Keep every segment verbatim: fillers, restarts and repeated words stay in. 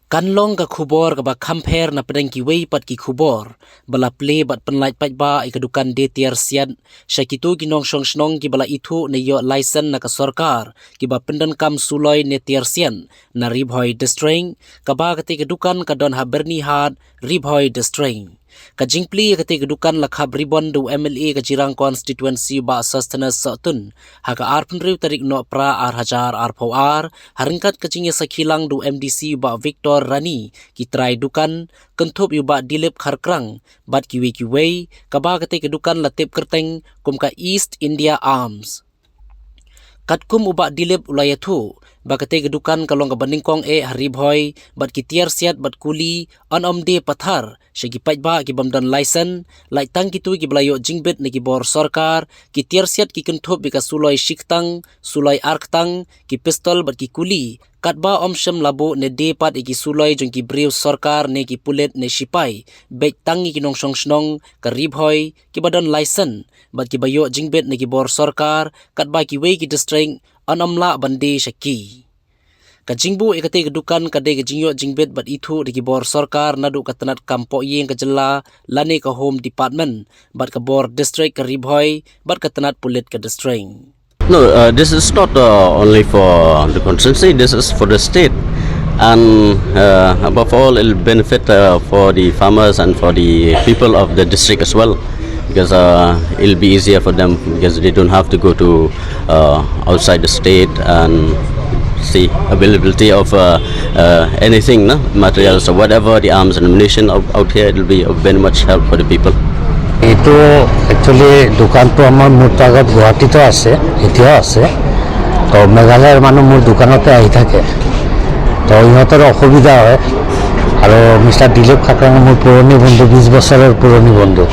Kan long ka khubor kaba kham pher na pdeng kiwei pat ki khubor ba la plie bad pynlait paidbah ïa ka dukan die tiar siat sha kito ki nongshong shnong kiba la ithuh ne ïoh license na ka sorkar kiba pyndonkam suloi ne tiar siat na Ri Bhoi District, kaba katei ka dukan ka don ha Byrnihat, Ri Bhoi District. Ka jingplie ïa katei ka dukan la khap ribbon da u M L A ka Jirang Constituency Bah Sosthenes Sohtun ha ka arphew hynriew tarik Nohprah ar hajar arphew ar, ha ryngkat ka jingïasakhi lang da u M D C Bah Victor Rani, ki trai dukan, kynthup ïa u Bah Dilip Kharkrang bad kiwei kiwei, kaba katei ka dukan la tip kyrteng kum ka East India Arms. Katkum u Bah Dilip u la ïathuh ba katei ka dukan ka long kaba nyngkong eh ha Ri Bhoi bad ki tiar siat bad kuli yn ym die pathar sha ki paidbah ki bym don license, lait tang kito kiba la ïoh jingbit na ki bor sorkar. Ki tiar siat ki kynthup ïa ka suloi shi ktang, suloi ar ktang, ki pistol bad ki kuli, katba ym shym la buh ne die pat ïa ki suloi jong ki briew sorkar ne ki pulit ne sipai, beit tang ïa ki nongshong shnong ka Ri Bhoi kiba don license bad kiba ïoh jingbit na ki bor sorkar, katba kiwei ki district yn ym lah ban die sha ki. Ka jingbuh ïa katei ka dukan ka dei ka jingïoh jingbit bad ithuh da ki bor sorkar naduh ka tnat kam pohïing ka jylla lane ka Home Department bad ka bor district ka Ri Bhoi bad ka tnat pulit ka district. No, uh, this is not uh, only for the constituency, this is for the state. And uh, above all, it'll benefit uh, for the farmers and for the people of the district as well. Because uh, it'll be easier for them because they don't have to go to uh, outside the state and see availability of uh, uh, anything, no? Materials or whatever, the arms and ammunition out, out here, it'll be of very much help for the people. এইটো একচুৱেলি দোকানটো আমাৰ মোৰতো আগত গুৱাহাটীতো আছে, এতিয়াও আছে। তো মেঘালয়ৰ মানুহ মোৰ দোকানতে আহি থাকে, তো ইহঁতৰ অসুবিধা হয়। আৰু মিষ্টাৰ দিলীপ খাকৰাং মোৰ পুৰণি বন্ধু, বিছ বছৰৰ পুৰণি বন্ধু।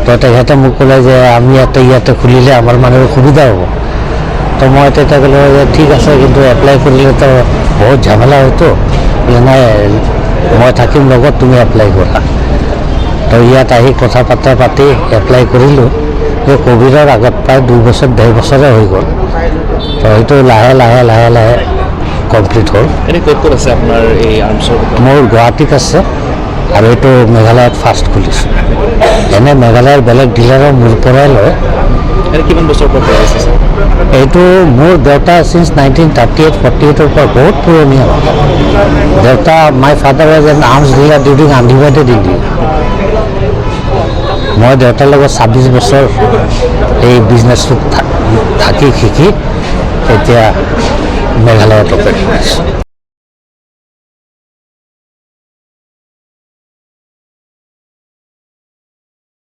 তো তেখেতে মোক ক'লে যে আমি ইয়াতে ইয়াতে খুলিলে আমাৰ মানুহৰ সুবিধা হ'ব। তো মই তেতিয়া ক'লোঁ যে ঠিক আছে, কিন্তু এপ্লাই কৰিলেতো বহুত ঝামেলা হয়তো। বোলে নাই, মই থাকিম লগত, তুমি এপ্লাই কৰা। তো ইয়াত আহি কথা বাৰ্তা পাতি এপ্লাই কৰিলোঁ। এই ক'ভিডৰ আগত প্ৰায় দুই বছৰ, ডেৰ বছৰে হৈ গ'ল। তো সেইটো লাহে লাহে লাহে লাহে কমপ্লিট হ'ল। এনে ক'ত ক'ত আছে আপোনাৰ এই আৰ্মছৰ দোকান? মোৰ গুৱাহাটীত আছে আৰু এইটো মেঘালয়ত ফাৰ্ষ্ট খুলিছোঁ। এনে মেঘালয়ৰ বেলেগ ডিলাৰৰ মোৰ পৰাই লয়। এনে কিমান বছৰৰ পৰা কৰি আছে, ছাৰ? এইটো মোৰ দেউতা চিন্স নাইনটিন থাৰ্টি এইট ফৰ্টি এইটৰ পৰা বহুত পুৰণি আমাৰ। দেউতা, my father was an arms dealer during আন্ধিবাদে দিল্লী। মই দেউতাৰ লগত ছাব্বিছ বছৰ এই বিজনেছটোত থা- থাকি শিকি এতিয়া মেঘালয়ত অপেৰেট কৰিছোঁ।